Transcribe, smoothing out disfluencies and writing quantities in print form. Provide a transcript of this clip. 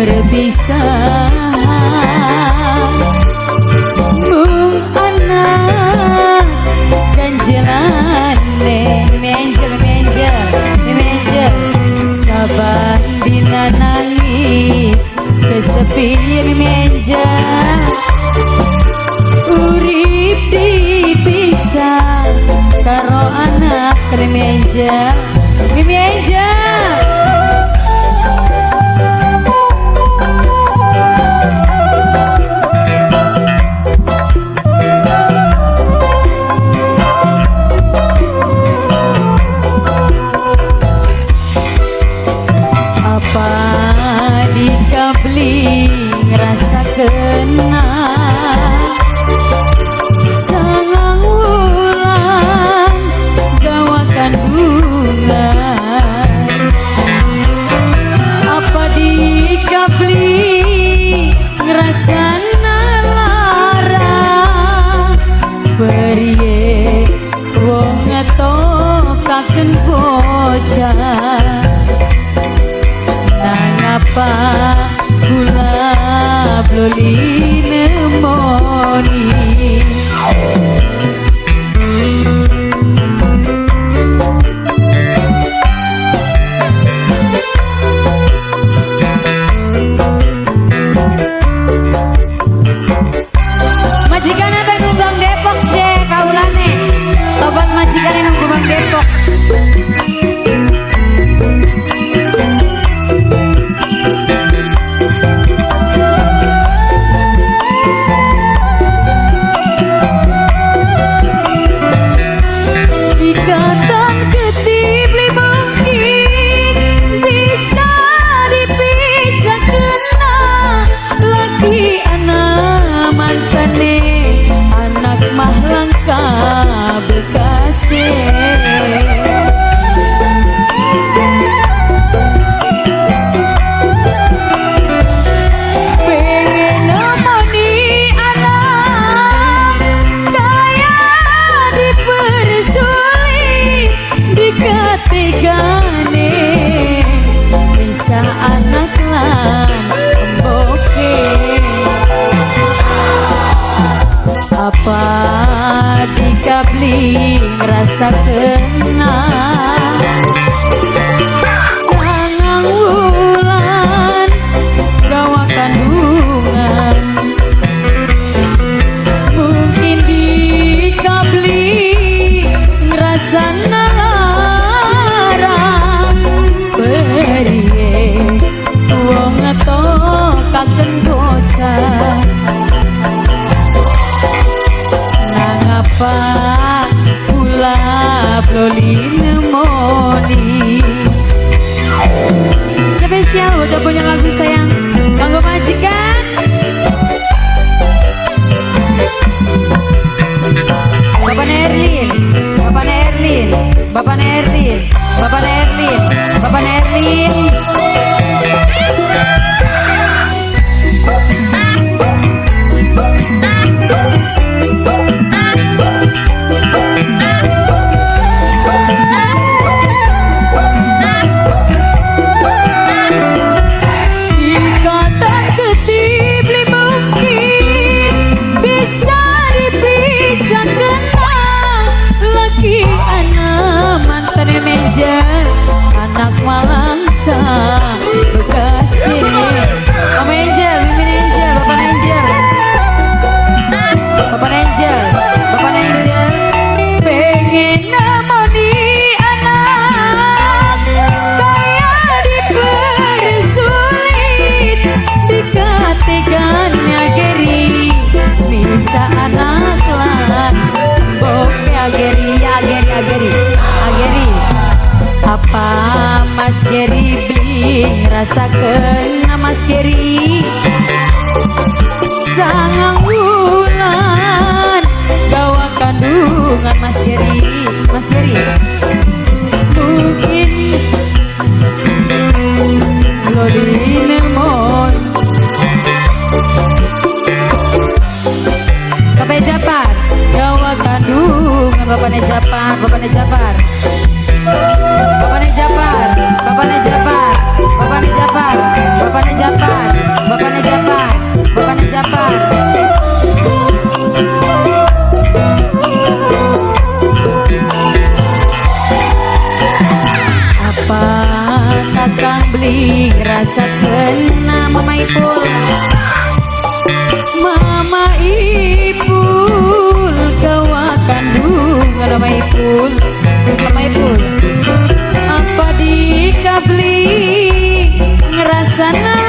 Perpisahan mung anak ganjelane. Mimi Angel, Mimi Angel, Mimi Angel, saban dina nangis kesepian. Mimi Angel, urip dipisah karo anak. Mimi Angel, Mimi Angel. Apa dikabli ngerasa kena 9 wulan gawa kandungan? Apa dikabli ngerasa lara? Priye wong ngetokaken bocah? Nangapa kula beli nemoni? Majikan apa nunggang Depok ce kaulane. Tobat majikan nunggang Depok. Ikatan getih beli mungkin bisa dipisah kena laki anak mantane, anak mah langka bekasih. Pengen nemoni anak kaya dipersulit dikategane bisa anak lan emboke. Apa dikabli ngerasa kena 9 wulan gawa kandungan? Mungkin dikabli ngerasa nalara. Priye wong ngetokaken bocah? Nangapa kula beli nemoni? Spesial buat punya lagu sayang kanggo majikan Bapak Erlin, Bapak Erlin, Bapak Erlin, Bapak Erlin, Bapak Erlin. Ikatan getih beli mungkin bisa dipisah kena laki anak mantan meja, anak malangka bekasih. Mama Angel, Mimin Angel, Bapak Angel, Bapak Angel, Bapak Angel, pengen nemoni anak kaya dipersulit dikategannya geri bisa anak lan boke. Ageri, ageri, ageri, ageri. Apa Mas Geri beli rasa kena Mas Geri 9 wulan gawa kandungan? Mas Geri, Mas Geri, mungkin loli nemon. Bapak Japar gawa kandungan. Bapak Japar, Bapak Japar, Bapak Japar, Bapak Japar, Bapak Japar, Bapak Japar. beli ngerasa kena. Mama Ipul, Mama Ipul, kawa kandung. Mama Ipul, Mama Ipul, apa dikabli ngerasa.